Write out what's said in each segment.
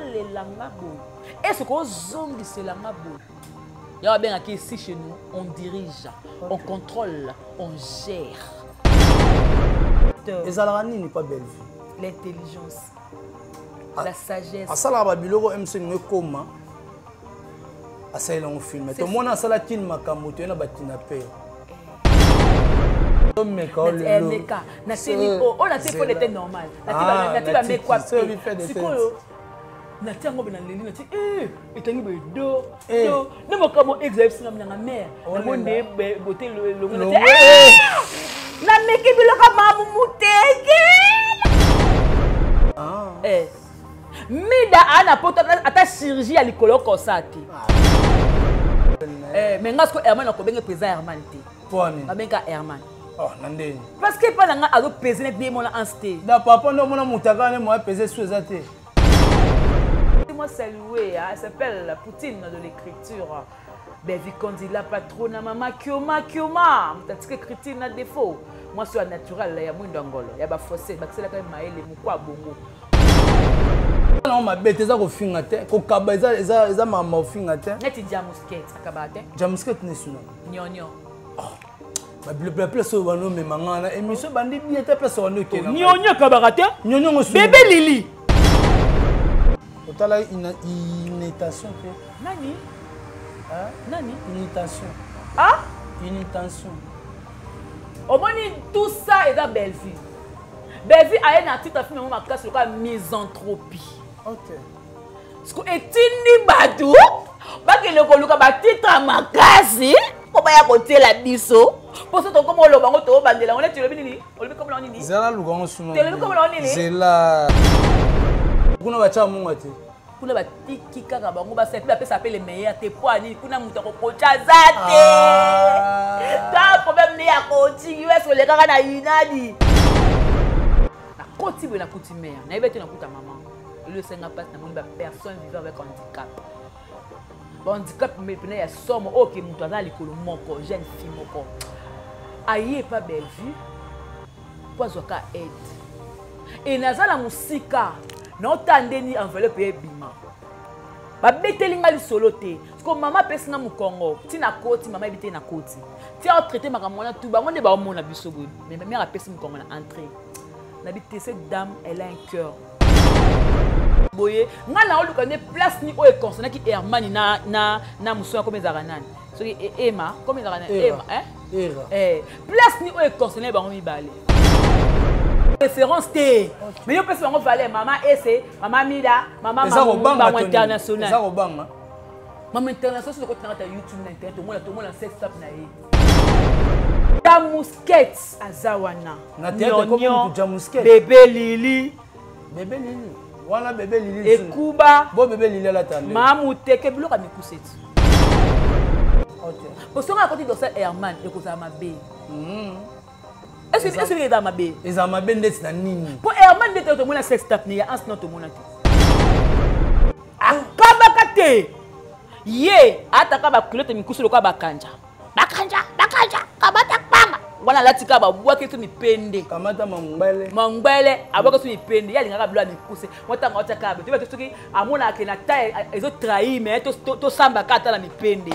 osalela nga boye, est-ce ozongisela nga boye? Ya babengaki ici chez nous, on dirige, on contrôle, on gère. Ezalaka nini pa Bellevue? L'intelligence, la sagesse. Asalaka babiloko mc ngo ekoma, asalela yango film. Tomona asala kini makambo, toye na bakinape. Tomeka lelo. Meka nateli oyo, natie fo nete normal, natie bamekwa pe sikoyo, natie yango be naleli, natie etangi boye do do nde makambo exayebisinga nanga mare nango nde bote elongo nameki biloko mamu muteke. Mida aa na poto, ata chirurgie ya likolo kosa te. Mais nga siko Herman akobenge président Herman te, babenga Herman. Na ndeni? Parce que epa na nga azopese neti ndenge mona anse te. Da papa nde omona moto akaka nde moya pese su eza te. Moi saluer, hein, elle s'appelle Poutine de l'écriture. Bevi Kondi, la patronne, mama Kioma Kioma, mutatika écriture na défaut. Moi suis naturel ya mwindo ngolo, ya ba fossé, bakisela ka maele mukwa bongo. Nango mabe te, eza kofinga te, kokaba eza makambo kofinga te. Neti Jamusket akaba te. Jamusket nesuna. Nyonyo. Ba place oyo bando omema nga na émission bandi bien te, place bando okenda. Nyonyo akabaka te. Nyonyo ngo. Bébé Lili. Otala imitation te. Nani? Nani? Imitation. Ah? Imitation. Omoni, tout ça eza Bellevue. Bellevue aye na titre film yango makasi lokola misanthropie. Siko etindi bato bakende koluka batitre ya makasi mpo baya kotiela biso, mpo so tokoma oloba ngo, toobandela ngo neti olobi nini, olobi komona ngo nini. Zela, luka ngo suna. Telobi komona ngo nini. Zela, kuna batya monga te. Kuna batiki kaka bango basala mpe bapesa mpe le meilleur te. Po anini? Kuna moto akokotya aza te. Ta problème nde ya coaching us olekaka na unadi. Nakoti boye, nakuti mare, nayebi ete nakuta mama elo esenga mpasi. Namoni bapersonne vivant avec handicap, bahandicap pene ya somo oyo ke moto aza na likolo moko. Jeune fille moko aye epa Bellevue mpo azwaka aide e naza na mosika, naotala ndeni enveloppe ebima, babeteli nga lisolo te. Siko mama apesi nga mokongo ntina koti, mama yebi te na koti ti aotraite makambo wana tu, bango nde baomona biso boye. Mais mare apesi mokongo na entrée, nabi te, cette dame, elle a un cœur boye. Ngai naoluka nde place ni oyo econcernaki Hermani na mosu ya komi ezalaka nani, soki ema komi ezalaka na ema, eh? Place ni oyo econcerne bango mibale, référence te, mais yo opesi bango valeur. Mama ese, mama Mida, mama bango international, mama international. Soki okotinaka ta YouTube na internet, tomona, tomona sex tap na ye. Jamusket aza wana. Nyonyo, bebe Lili. Bebe Lili wana, bebe Lili. Ekuba. Bo bebe Lili alata. Mamuteke, biloko ya mikuse ti po soki akoti dosa Herman ekozala mabe. Est-ce que eza mabe? Eza mabe ndeti na nini? Mpo Herman nde tomona sex tap ne ya anse no, tomona te, akabaka te. Ye ataka baculotte mikusu lokola bakanja, bakanja, bakanja, kamata kpanga wana alati kaka, babwaki so mipende. Kamata mangbele. Mangbele, abwaki so mipende. Ye alingaka bilo ya mikuse mwa ntango aotiaka be toyeba te soki amonaka ke na taille ezotrahir, mais tosambaka ata na mipende.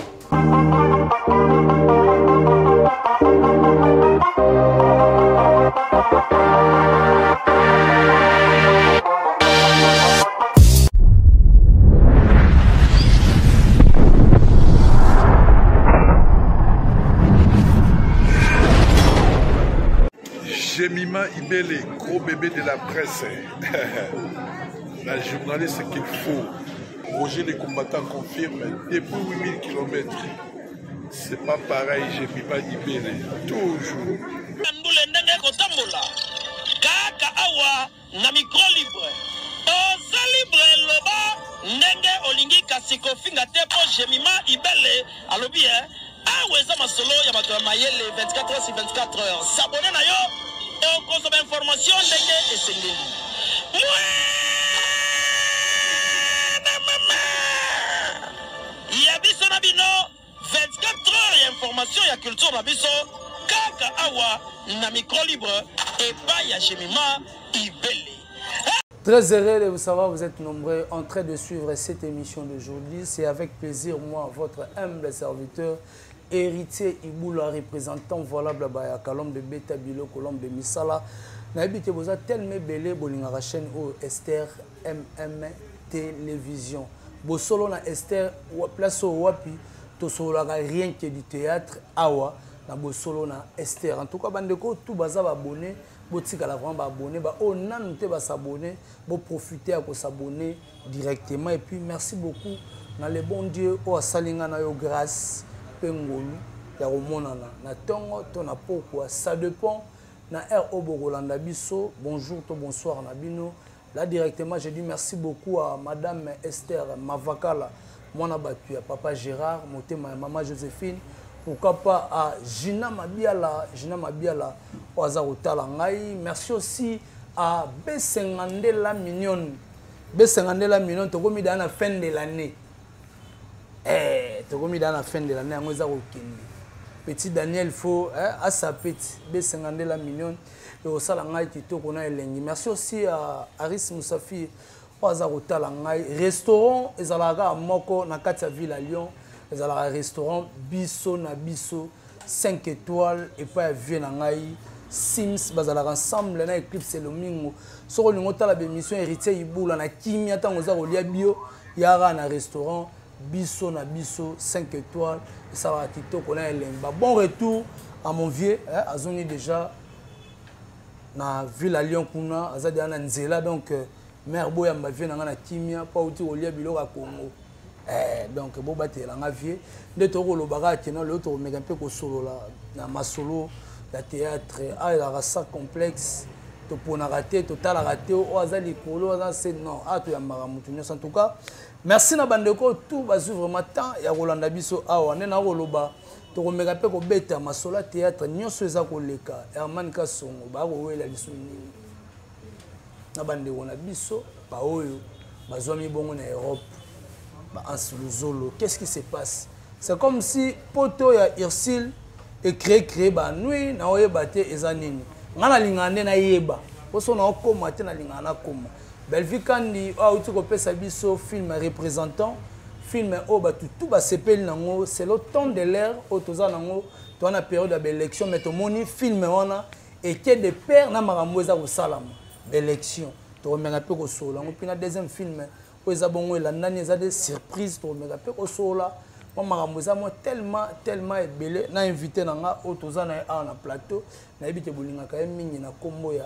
Jemima Ibele, gros bébé de la presse. La journaliste qu'il faut. Roger les combattants confirme depuis 8000 km. C'est pas pareil, Jemima Ibele. Toujours. Ndule ndenge kotambola kaka awa na micro libre, oza libre, loba ndenge olingi, kasi kofinga te, mpo Jemima Ibele alobi e awa eza masolo ya bato ya mayele. 24 heures sur 24 heures, s'abonner na yo, okozwa bainformation ndenge esengeli. Mwana mama ya biso na bino, 24 heures ya information ya culture na biso kaka awa na micro libre epai ya Jemima Ibele. Très heureux de vous savoir, vous êtes nombreux en train de suivre cette émission d'aujourd'hui. C'est avec plaisir, moi, votre humble serviteur, héritier Iboula, représentant valable Bayaka, l'homme de Beta Biloko, l'homme de Misala. Nayebi te boza tellement ebele bolingaka chaîne oyo Esther MM Télévision. Bosolo na Esther place oyo wapi tosololaka rien que du théâtre awa na bosolo na Esther. En tout cas bandeko tout baza ba abonné botikala vraiment ba abonné ba oyo nanu te ba s'abonner bo profiter ya ko s'abonner directement et puis merci beaucoup na le bon Dieu oyo asali nga na yo grâce pe ngolu ya komonana na tongo to na pokwa, ça dépend na heure oyo bokolanda biso. Bonjour to bonsoir na bino. Là directement je dis merci beaucoup à madame Esther Mavakala, mwana batu ya papa Gérard, motema ya mama Joséphine, pourquoi pas à Gina Mabiala, Gina Mabiala oyo aza kotala ngai. Merci aussi à Besengandela Mignonne, Besengandela Mignonne, tokomi dans la fin de l'année. Eh, tokomi dans la fin de l'année, yango eza kokende. Petit Daniel faut, eh, asa petit Besengandela Mignonne ekosala ngai kitoko na elengi. Merci aussi à Aris Moussafi oyo aza kotala ngai. Restaurant ezalaka kaka moko na kati ya ville ya Lyon, ezalaka restaurant biso na biso 5 étoiles epai ya vieux na ngai Sims, bazalaka ensemble na Eclipse Lomingo. Soki olingi otala ba émission Héritier Ibula na kimia ntango oza kolia bio, yaka na restaurant biso na biso 5 étoiles, esalaka kitoko na elengi. Ba bon retour à mon vieux, hein, azongi déjà na ville à Lyon kuna, aza déjà na nzela, donc mère boyamba vieux na nga na kimia po auti kolia biloko ya Congo. Donc bobatela nga vieux nde tokolobaka kino lelo tokomeka mpe kosolola na masolo ya théâtre. Ah, ezalaka sans complexe, toponaka te, totalaka te oyo aza likolo, aza se, non, ah, toyambaka motu nyonso. En tout cas merci na bandeko tout bazwi vraiment temps ya kolanda biso awa nde nakoloba tokomeka mpe kobeta masolo ya théâtre nyonso eza koleka. Herman Kasongo bakowela liso nini na bandeko na biso baoyo bazwami bongo na Europe, ba Anse Luzolo, qu'est-ce qui se passe? C'est comme si poto ya Ursule ecréé créé ba nuit na oyeba te eza nini. Nga nalingaka nde nayeba poso na okoma te, nalingaka nakoma. Bellevue Kandi oyo auti kopesa biso film représentant, film oyo bato tu basepeli nango, c'est le temps de l'air oyo toza nango, toza na période ya baélection, mais tomoni film wana eke de pair na makambo eza kosalama baélection. Tokomeka mpe kosolola yango. Mpe na deuxième film oyo eza bongo elandani, eza de surprise, tokomeka mpe kosolola mwa makambo eza mwa tellement tellement ebele. Na invité na nga oyo toza na ye awa na plateau, nayebi te bolingaka ye mingi na nkombo ya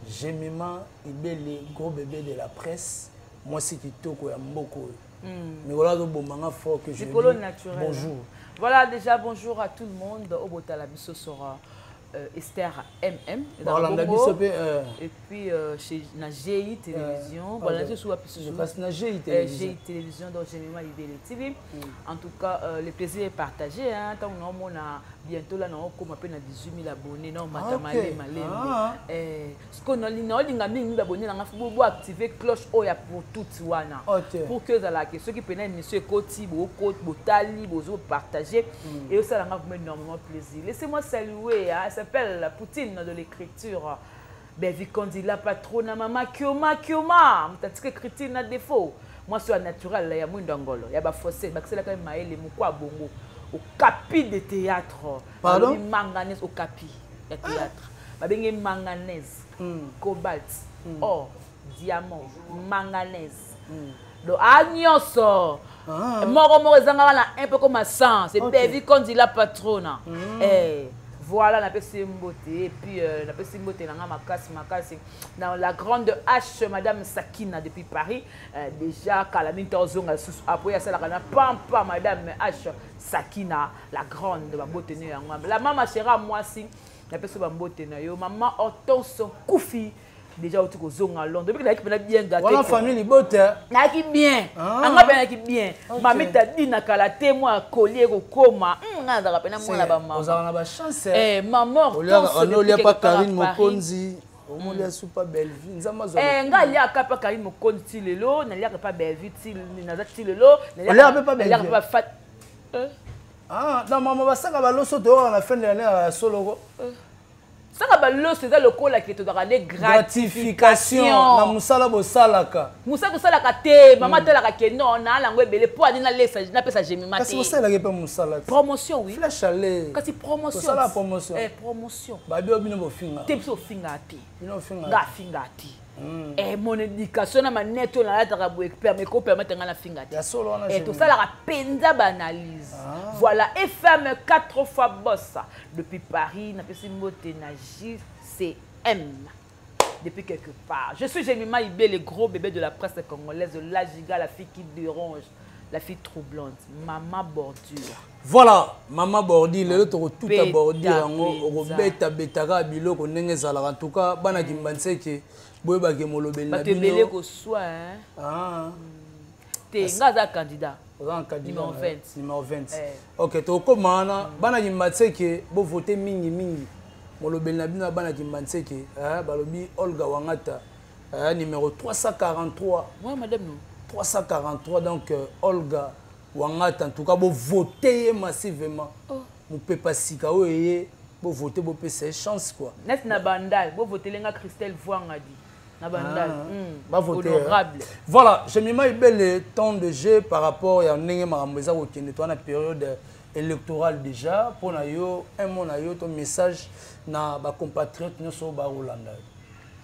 Jemima Ibele, gros bébé de la presse, mwasi kitoko ya mboka oyo. Mikolo azoboma nga fort que je Likolo dis naturel. Bonjour. Voilà, déjà bonjour à tout le monde au Botala biso sur Esther MM. Balanda biso pe, Et puis chez na GI Télévision. Voilà, je suis Je passe na GI Télévision. GI Télévision, donc Jemima Ibele TV. En tout cas, le plaisir est partagé, hein. Tant on a bientôt là, on a à peine 18 000 abonnés, non, Ah, matamale, ok. malé. Ah. Ce qu'on a, on a mis abonnés, on a fait pour activer cloche oya pour toutes wana. Ok. Pour que ça la ceux qui prennent monsieur Koti, Boko, Botali, Bozo partager et ça la fait énormément plaisir. Laissez-moi saluer, hein, elle s'appelle la Poutine de l'écriture. Ben, Vikondi, la patronne, maman Kioma, Kioma, mutatique écriture n'a défaut. Moi, c'est naturel, il y a moins d'angolo, il y a pas fossé, parce que c'est là quand même maël, mukwa bongo. Au capi de théâtre. Pardon? Babengi manganèse au capi de théâtre. Babengi manganèse, cobalt, or, diamant, manganèse. Donc, ah, nyonso. Ah. Moko moko ezanga wana un peu comme un sang. C'est Ok. Bevi Kondi la patronne. Eh, voilà, na pesi mbote. Et puis, na pesi mbote nanga makasi, makasi. Dans la grande H, Madame Sakina depuis Paris. Déjà, Kalamine Tozonga sous après, ça la grande pampa, Madame H Sakina, la grande, ba mbote ne yango. La maman chéra moi si, na pesi ba mbote na yo. Maman Hortense Koufi. Déjà au tiko zonga Londres. Depuis que nayaki pena bien gâté, Voilà quoi. famille libote. Nayaki bien. Ah. Anga pena nayaki bien. Ok. Mami ta dit na kala te moi collier ko koma. Nga nzaka pena mwana ba mama. Ozala na ba chance. Eh, maman Olia, Hortense on depuis olia quelque pa part à Karine Paris. Mokonzi. Omolia super belle vie. Nzamba zo. Eh, nga liaka pa Karine Mokonzi ti lelo, na liaka pa Bellevue ti naza ti lelo, na Olia pe pa na liaka Bellevue. pa Fat. Ah, non, maman basaka ba loso to na fin de l'année ya solo ko. Saka baloso eza lokola ke tozalaka nde gratification na mosala bosalaka. Mosala tosalaka te, mama atalaka ke non, naala yango ebele mpo ani nalesa napesa Jemima te. Kasi bosalelaki mpe mosala. Promotion, oui. Flèche aller. Kasi promotion. Tosala promotion. Eh, promotion. Babi oyo bino bofinga. Te, biso ofingaka te. Bino ofingaka. Nga afingaka te. Eh, mon éducation na manette oyo nalataka boye ekopermettre nga nafinga te. Ya solo wana. Eh, tosalaka mpenza baanalyse. Ah. Voilà, FM 4 fois boss. Depuis Paris, napesi mbote na JCM. Depuis quelque part. Je suis Jemima Ibé, le gros bébé de la presse congolaise, la giga, la fille qui dérange, la fille troublante, Maman Bordure. Voilà, Maman Bordure, lelo tokotuta bordure yango, okobeta betaka biloko ndenge ezalaka. En tout cas, bana Kimbanseke, boyebake molobeli na bino. Bato ebele koswa, hein. Ah. Te, nga aza candidat. Oza candidat numéro 20. Numéro 20. Eh. Ok, tokokoma wana, bana Kimbanseke, bovote mingi mingi. Molobeli na bino ya bana Kimbanseke, balobi Olga Wangata, numéro 343. Ouais, madame nous. 343, donc Olga Wangata, en tout cas, bovote massivement. Oh. Mopepa sika oyo ye, bovote, bopesa ye chance quoi. Net na bandal, bovote lenga Christelle Voangadi. Na bandal. Bavote. Honorable. Voilà, Jemima Ibele, temps de jeu par rapport ya ndenge makambo eza kokende to na période électorale déjà, pour na yo un mot na yo ton message na ba compatriotes nyonso ba Rolanda.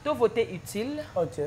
To voter utile. OK.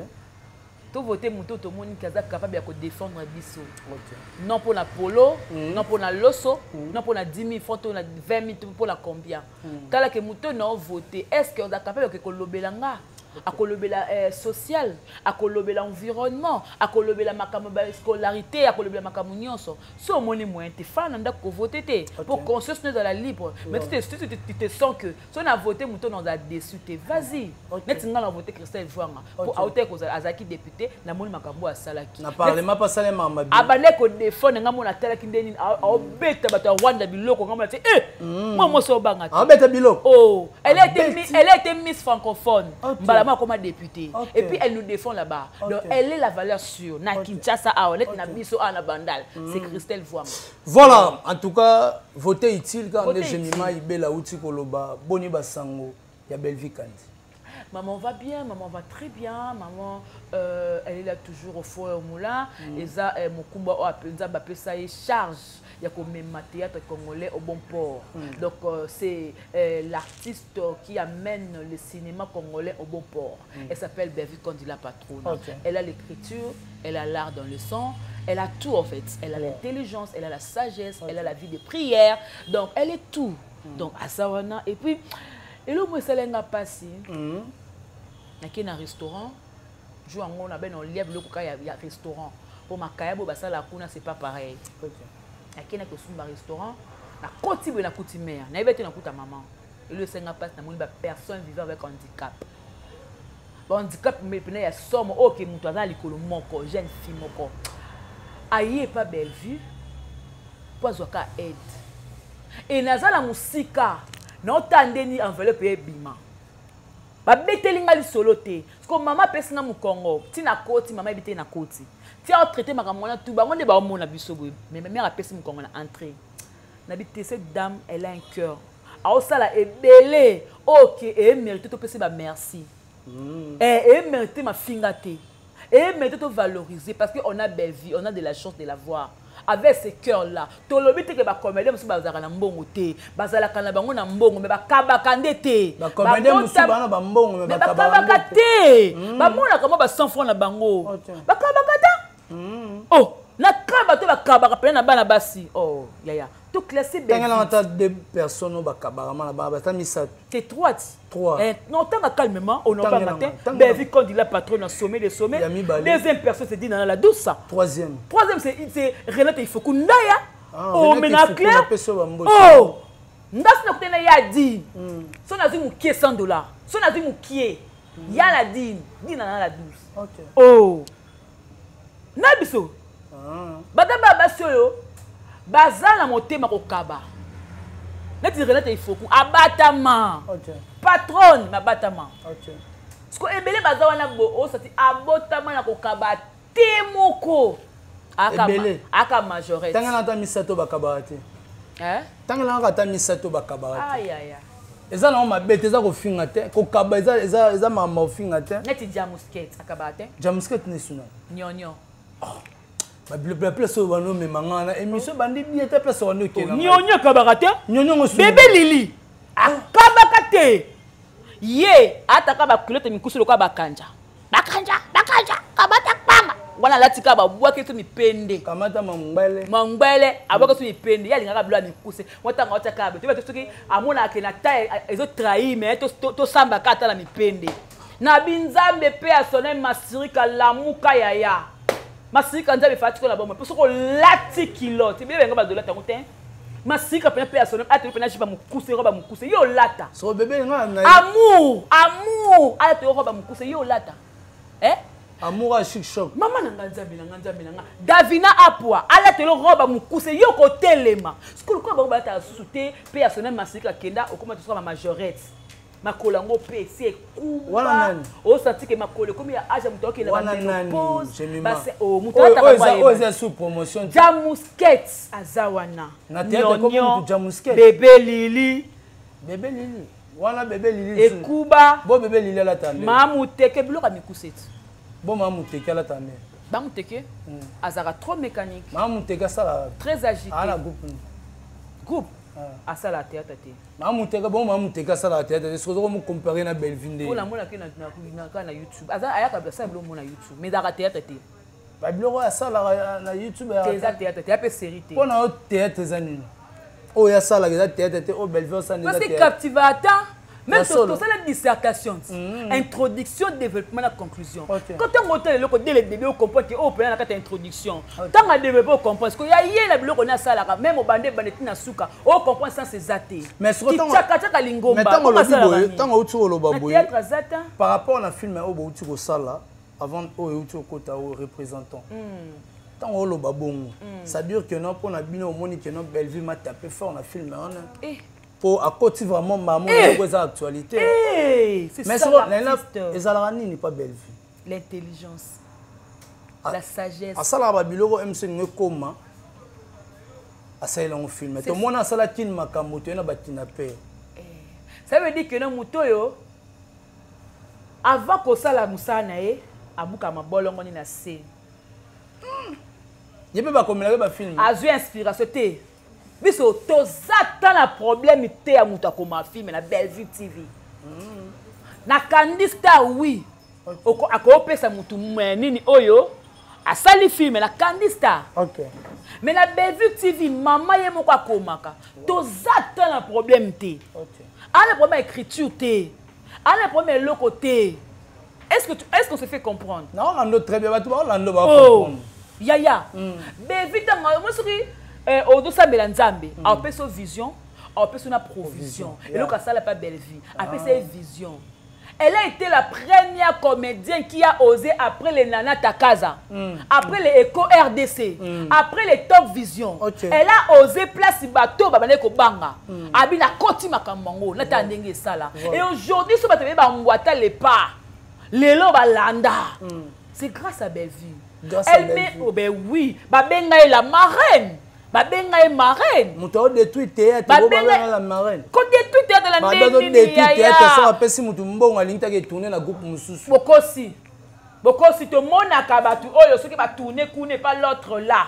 To voter moto to moni kaza capable ya ko défendre biso. OK. Non pour la polo, non pour la loso, non pour la 10 000 francs, pour la 20 000, pour la combien. Tala que moto na voter, est-ce que on a capable de ko lobelanga? Akolobela social, akolobela environnement, akolobela makambo ba scolarité, akolobela makambo nyonso. So omoni moyen te, fana ndako ko voter te, pour conscience nous la libre. Mais tu te sens que so na voter moto na za déçu te. Vas-y. Net nga na voter Christelle Voanga pour auteur ko azaki député na moni makambo asalaki. Na parlement pas salé mamba bien. Abane ko défendre nga mona talaki ndeni a obeta bato ya Rwanda biloko nga mona te eh moi moi so banga te. Abeta biloko. Oh, elle a été elle a été Miss francophone. Mbalama comme député. Et puis elle nous défend là-bas. Donc elle est la valeur sûre. Na Kinshasa a honnête na biso a na Bandal. C'est Christelle Voanga. Voilà, en tout cas, voter utile quand on est Jemima Ibela outi koloba boni basango ya Bellevue Kandi. Maman va bien, maman va très bien, maman elle est là toujours au four et au moulin. Et ça mokumba o apenza ba pesa ye charge ya ko mema théâtre congolais au bon port. Donc c'est l'artiste qui amène le cinéma congolais au bon port. Elle s'appelle Bellevue Kandi la patronne. Elle a l'écriture, elle a l'art dans le sang, elle a tout en fait. Elle a l'intelligence, elle a la sagesse, elle a la vie de prière. Donc elle est tout. Donc à Sawana et puis et le mot c'est passé. Nake na restaurant, joue en on a ben on lièvre le coca ya restaurant. Pour ma kayabo basala kuna c'est pas pareil. Nake na kosumba restaurant, na koti bo na kuti mère, na ebete na kuta maman. Et le senga passe na moni ba personne vivant avec handicap. Ba handicap mais pena ya somme OK mutu aza likolo moko, jeune fille moko. Aye pas Bellevue. Po azwaka aide. Et nazala musika na otandeni enveloppe ebima. Ba beteli nga lisolo te. Parce que maman pesi nga mukongo, ti na koti maman ebite na koti. Ti a traité makambo wana tout bango nde ba omona biso boye. Mais ma mère a pesi mukongo na entrée. Na bite cette dame, elle a un cœur. A osala ebele. OK, et mérite to pesi ba merci. Eh et mérite ma finga te. Et mérite to valoriser parce que on a belle vie, on a de la chance de la voir. Avec ce cœur-là, tolobi te que ba comédien musu bazalaka na mbongo te, bazalaka na bango na mbongo mais bakabaka nde te. Ba comédien musu bana ba mbongo mais Mais bakabaka bakabaka nde te. Ba mona kama ba 100 francs na bango. Bakabaka ta. Oh, na kaba to bakabaka pena na bana basi. Oh, yaya. To classé bien. Tangela ata deux personnes bakabaka na bana basi misato. C'est trois. Trois. Eh, non, tant calmement, on en parle Tangela matin. nga, tangela Ben, vu qu'on dit la patronne au sommet des sommets. Il y a mis balai. Deuxième personne, c'est dit dans la douce. Troisième. Troisième, c'est Renate Ifokundaya. Ah, Oh, Renate mais na Ifokunda, clair. pe so ba mbote. Oh. Ndasi na kutena ya dit. Son azu mukie $100. Son azu mukie. Ya la dine. Dine na la douce. Oh. Na biso. Bata ba basi oyo, baza na motema kokaba. Neti Renate Ifoku abatama. Patronne mabatama. Parce que ebele baza wana bo osati abotama na kokaba te moko. Aka Ebele. aka majorette. Tanga na ta misato bakaba te. Hein? Tanga na ta misato bakaba te. Aïe aïe aïe. Eza nango mabe te, eza kofinga te, kokaba eza makambo ya kofinga te. Neti Jamusket akabaka te. Jamusket nesuna. Nyonyo. Oh. Babiloko ya place oyo bando omema nga na émission bandi bien te, place bando okenda. Nyonyo akabaka te. Nyonyo ngo Bébé Lili akabaka te. Ye ataka baculotte mikusu lokola bakanja. Bakanja, bakanja, kabata panga. Wana alati kaka babwaki so mipende. Kamata mangbele. Mangbele, abwaki so mipende. Ye alingaka biloko ya mikuse. Wana ntango aotia kaka bato. Bato soki amonaka ke na taille ezotrahir, mais tosambaka ata na mipende. Na binzambe pe ya sonne Masirika lamuka yaya. Masirika nzambe fati kola bomoi. Po soki olati culotte, bebe nga bazolata yango te. Masirika pena pe ya sonne, ateli pena jipa mokuse, roba mokuse, yo olata. So bebe nga na Amour, amour, ateli roba mokuse, yo olata. Eh? Amour a chic choc. Mama na nga nzambe na nga nzambe na nga. Davina Apwa, alateli roba mokuse, yo kotelema. Sikoyo lokola bango balata susu te, pe ya sonne Masirika kenda okoma tosoka ba majorette. Makolo yango pe esi ekumba. Wana nani? Osati ke makolo ekomi ya âge ya moto akokende Wana ba nani? ménopause. Jemima. Ba se-, oh, moto Oyo, alataka oyo kwa eza, ye oyo ba. eza sous promotion. Jamusket aza wana. Na théâtre ekomi Nyonyo, moto Jamusket. Bébé Lili. Bébé Lili. Wana bébé Lili. Ekuba. Bo bébé Lili alata nde. Mamu Teke biloko ya mikuse ti. Bo Mamu Teke alata nde. Mamu Teke? Azalaka trop mécanique. Mamu Teke asala Très agité. Ala groupe ni. Groupe? Ah. Asala théâtre te. Mamu Teke, bon Mamu Teke asala théâtre te. Soki ozo comparer na Bellevue nde. Pona mona ke na YouTube. Aza ayaka asala biloko mona YouTube, mais azalaka théâtre te. Ba biloko asalaka na YouTube ya Te eza théâtre te, ya pe série te. Pona yo théâtre eza nini? Oyo asalaka eza théâtre te, oyo Bellevue asala eza Parce que théâtre. captivateur, même Ya solo. tosala dissertation, introduction, développement, la conclusion. Ok. Quand on monte le dès le début, on comprend que oh, pendant la carte introduction. Ok. Tant à développer, on comprend. Parce que y a yé la biloko na salaka, même au bandé bandé na suka, on comprend sans ses athées. Mais sur Qui tant tchaka tchaka lingomba, Mais tant comment olobi ça la boye, rani? tant outi oloba Na boye. théâtre azata. Par rapport à film oyo bouti kosala avant oyo outi okota oyo représentant. Tant oloba bongo. Ça dure que non pour na bino omoni que non Bellevue m'a tapé fort na film wana. Eh. Po akoti vraiment maman Eh. ko eza actualité. Eh, c'est Mais ça c'est bon, l'artiste. nena, ezalaka nini pa Bellevue? L'intelligence. Ah. La sagesse. Asalaka ba biloko MC nge koma. Asalela ngo film. C'est To mona asala kin makambo to na batina pe. Eh. Ça veut dire que non muto yo avant ko sala musala na ye abuka mabolongo ni na scène. Ye pe ba komelaka ba film. Azui inspiration te. Biso toza ta na problème te ya mutu akoma film na Bellevue TV. Na Candy Star oui. Ok. Oko akopesa mutu nini oyo asali film na Candy Star. Ok. Mais na Bellevue TV mama ye moko akomaka. Toza ta na problème te. Ok. Ana problème écriture te. Ana problème eloko te. Est-ce que tu, est-ce qu'on se fait comprendre? Na Orlando très bien, bato ba Orlando ba Oh. comprendre. Yaya. Bellevue tanga moi soki odosambela Nzambe, apesa vision, apesa na provision. Provision, yeah. Eloko asala pa Bellevue, apesa ye vision. Elle a été la première comédienne qui a osé après les Nana Takaza, après les Echo RDC, après les Top Vision. Ok. Elle a osé place bateau babane ko banga. Abina koti makambango, nata ndenge sala. Voilà. Et aujourd'hui so bato ba ngwata les pas. Lelo balanda. C'est grâce à Bellevue. Grâce à Elle met Bellevue. oh ben oui, ba benga ye la marraine. Ba benga ye marraine. Moto a détruit théâtre, Ba bo ba benga benga la marraine. Ko détruit théâtre la Ba ndenge bazo nini détruit ya théâtre, ya. so apesi mutu mbongo alingi take tourner na groupe mosusu. Bokosi. Bokosi to monaka batu oyo soki ba tourner kuna pas l'autre là.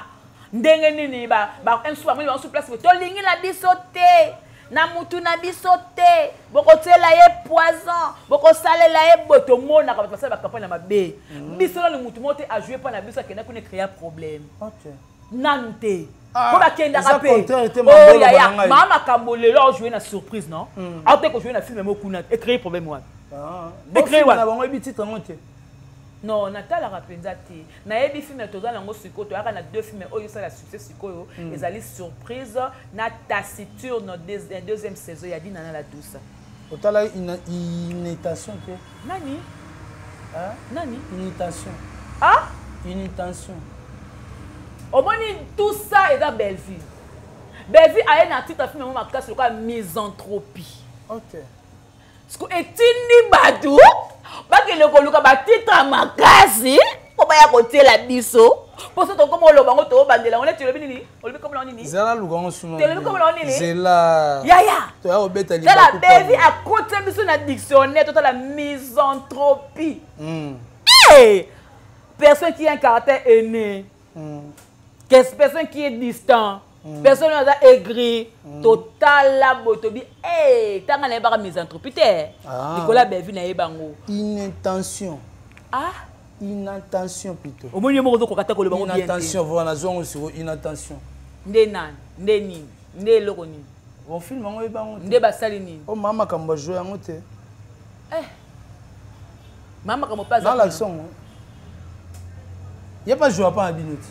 Ndenge nini ba ba un soir ba sur place to lingi na biso te. Na mutu na biso te. Bokotiela ye poison, bokosalela ye boto monaka batu basala ba campagne na mabe. Biso na mutu mote a jouer pas na biso akenda kuna créer problème. Ok. Nanu te. Ah, Po bakendaka eza pe. contraire te, Oh, mabolo yaya, ba na ngai. mama makambo lelo a jouer na surprise non? A te ko jouer na film moko kuna et créer problème wana. Ah. Et créer Bon, wana. na bango ebi titre yango te. Non, natalaka mpenza te. Nayebi film toza nango sikoyo, toyaka na deux films oyo esala succès sikoyo. Ezali surprise na Taciturne deuxième saison ya Dinana la douce. Otala imitation te. Nani? Hein? Nani? Imitation. Ah? Imitation. Omoni tout ça eza Bellevue. Bellevue aye na titre film mo makasi lokola misanthropie. Ok. Siko etindi bato bakende koluka ba titre ya makasi mpo baya kotiela biso. Mpo so tokoma oloba yango, toobandela yango neti olobi nini, olobi komona nini. Zela, luka yango suna. Tolobi komona nini. Zela. Yaya. Toya kobeta. Tala, Bevi akotisa biso na dictionnaire. Totala misanthropie. Hey! Personne qui a un caractère aîné, personne qui est distant, personne oyo aza aigri. Totala boye, tobi ntanga nayebaka misanthropie te. Likolo ya Bevi nayeba yango. Inintention. Ah. Inattention plutôt. Omoni, yo moko ozokoka te koloba ngo bien te. Inattention, voilà, nazwango sikoyo, inattention. Nde nani, nde nini, nde eloko nini? Bon, film yango oyeba yango te. Nde basali nini? O mama makambo ajoue yango te. Mama makambo mpe aza. Nalakisa yango, ye mpe ajoua mpa na bino te.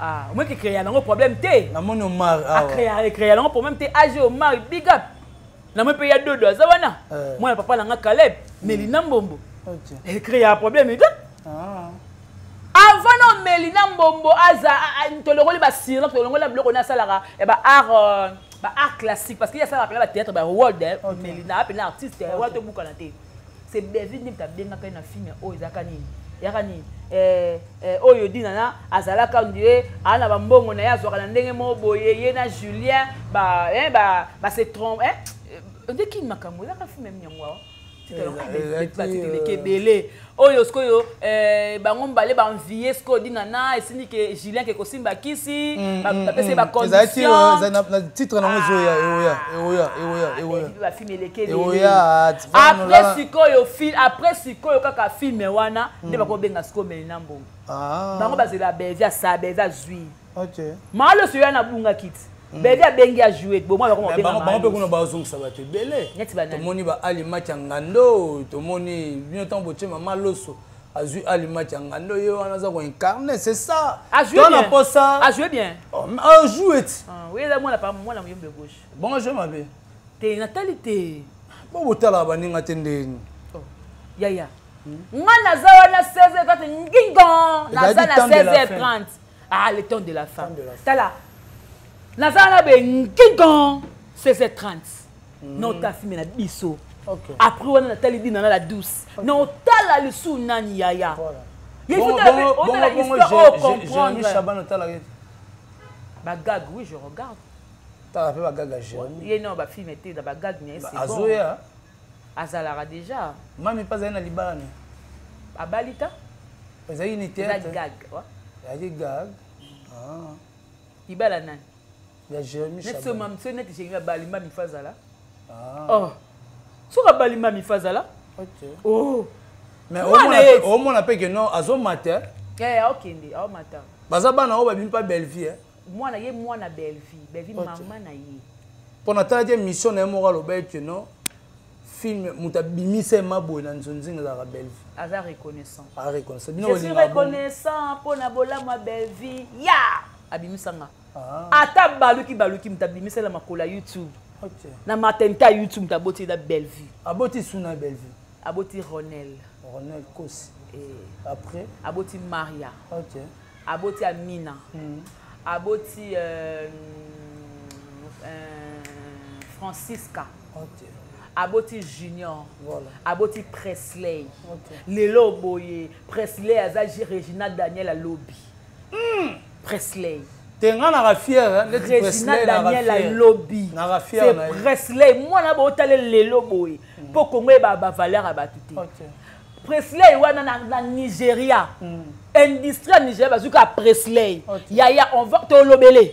Ah, omeki créa nango problème te. Namoni Omar awa. Acréa nango problème te. Age Omar, big up. Namoni mpe ya Dodo aza wana. Mwana papa nanga Caleb, Melina Mbombo. Ecréa problème te. Avant no Melina Mbombo aza, tolongoli basirop, tolongoli na biloko na asalaka ya ba art, ba art classique, parce que ye asalaka mpena bathéâtre, ba world. Melina apena artiste wana, tobukana te. C'est David nde moto abengaka ye na film oyo ezalaka nini, yaka nini, oyo Dinana azalaka ndie aa na bambongo na ye, azwaka na ndenge moko boye, ye na Julien ba se trompe nde kini makambo ezalaka film yango awa. Batitre ebele oyo sikoyo, bango mibale baenvie sikoyo Dinana, esindi ke Julien ke kosimba kisi, bapesi ye bacondition. Titre nango ezoya, eoya, eoya, eoya, eoya. Bafilm eleki ebele. Eoya. Après sikoyo, après sikoyo kaka film wana nde bakobenga sikoyo Melina Mbongo. Bango bazela Bevi, asa Bevi azwi maaloso yo nabungaki ti Bevi abengi ajoue bomwa. Bango mpe kuna bazongisa bato ebele. Neti banani? Tomoni ba Alimati ya Ngando, tomoni bino ntango botie mama Loso, azwi Alimati ya Ngando, ye wana aza koincarne, c'est ça. Ajoue na posa. Ajoue bien. Ajoue ti. Oui, eza mwana pa mwana moyombe gauche. Bongo ajoue mabe? Te, natali te. Bo botalaka baninga te ndeni. Yaya, nga naza wana 16h30 ngingon, naza na 16h30. Ah, le temps de la fin. Tala, naza wana be ngingon 16h30, nota film na biso. Après wana natali Dina na la douce, na otala lisusu nani, yaya? Otala histoire oyo, comprendre. Chaban, otalaka ete? Bagag, oui, je regarde. Tala mpe bagag ya Jérémi. Ye no bafilm te, na bagag na ye c'est bon. Azoya. Azalaka déjà. Mami mpe azali na libala ne. Abali ta. Ezalaki ni eza théâtre. Gag. Ezalaki gag. Libala nani? Ya Jérémi. Neti so mami, so neti Jérémi abali, mami fa azala. Oh, soki abali, mami fa azala. Oh. Mais omona mpe ke non, azomata. Aokende, aomata. Baza bana oyo babimi mpa Bellevie. Mwana ye, mwana Bellevie, Bellevie mama na ye. Mpo natalaki émission na ye moko, aloba ete non, film moto abimisa ye maboye na nzonzinga ezalaka Bellevie. Aza reconnaissant. Areconnaissant. Je suis reconnaissant mpona bolamu ya Bellevie ya abimisanga. Ata baluki baluki, moto abimisela makolo ya YouTube na maternité ya YouTube, moto aboti eza Bellevie. Aboti suna Bellevie. Aboti Ronel. Ronel Kosi. Après? Aboti Maria. Aboti Amina. Aboti Francisca. Aboti Junior. Aboti Presley. Lelo boye Presley aza Regina Daniel alobi. Presley. Te, nga naka fier. Regina Daniel alobi, c'est Presley. Mwana bootala lelo boye, mpo Kongo eyeba bavaleur ya bato te. Presley wana na Nigeria, industrie ya Nigeria bazwi kaka Presley. Yaya, on va tolobele,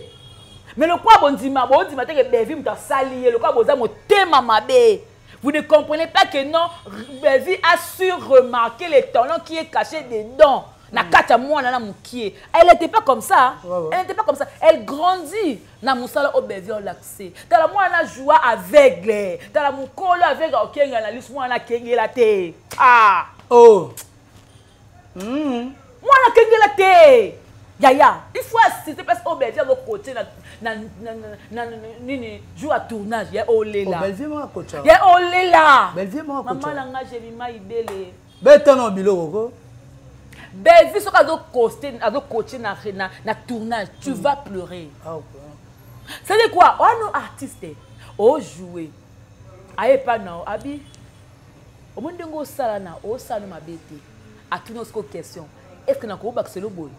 mais lokwa bondima, bondima teke Bevi moto asali ye, lokwa boza motema mabe. Vous ne comprenez pas que non, Bevi a su remarquer le talent qui est caché dedans. Na kati ya mwana na mokie. Elle n'était pas comme ça. Elle n'était pas comme ça. Elle grandit. Na mosala oyo Bevi olakise. Tala mwana joua aveugle. Tala mokolo aveugle okenga na lisu, mwana akengela te. Ah. Oh. Mwana akengela te. Yaya, il faut assister parce que Bevi azokote na nini, jour ya tournage ya olela. Bellevie moko akocha. Ya olela. Bellevie moko akocha. Mama na nga Jemima Ibele. Beta na biloko ko. Bellevie soki azocoache na tournage, tu vas pleurer. Ah, ok. C'est quoi wana, artiste ojoue ayepa na abi, omoni ndenge osala na osala no mabe te, atuni osiko question: est ce que nakobakiselo boye?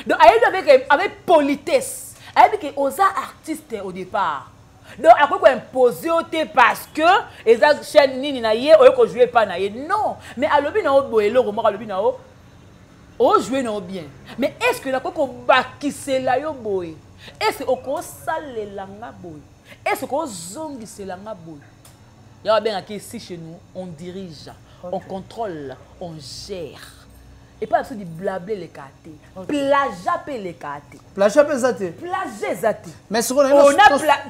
Donc ayebi avec politesse, ayebi ke oza artiste au départ. Donc akoki koimpose yo te parce que eza chaîne nini na ye oye kojoue epa na ye. Non, mais alobi na yo boye eloko moko, alobi na yo ojoue na yo bien, mais est ce que nakoki kobakisela yo boye, est ce que okosalela nga boye, est ce que okozongisela nga boye. Ya babengaki ici chez nous on dirige, on contrôle, on gère. Et pas biso di blabla eleka te, plagia mpe eleka te. Plagia mpe eza te. Plagia eza te. Mais sikoyo ona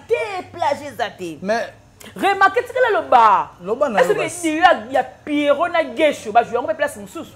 te, plagia eza te. Mais remarque, tikala loba. Loba na yo basi. Est-ce que ya Pierrot na Gesho ba jouer yango mpe place mosusu?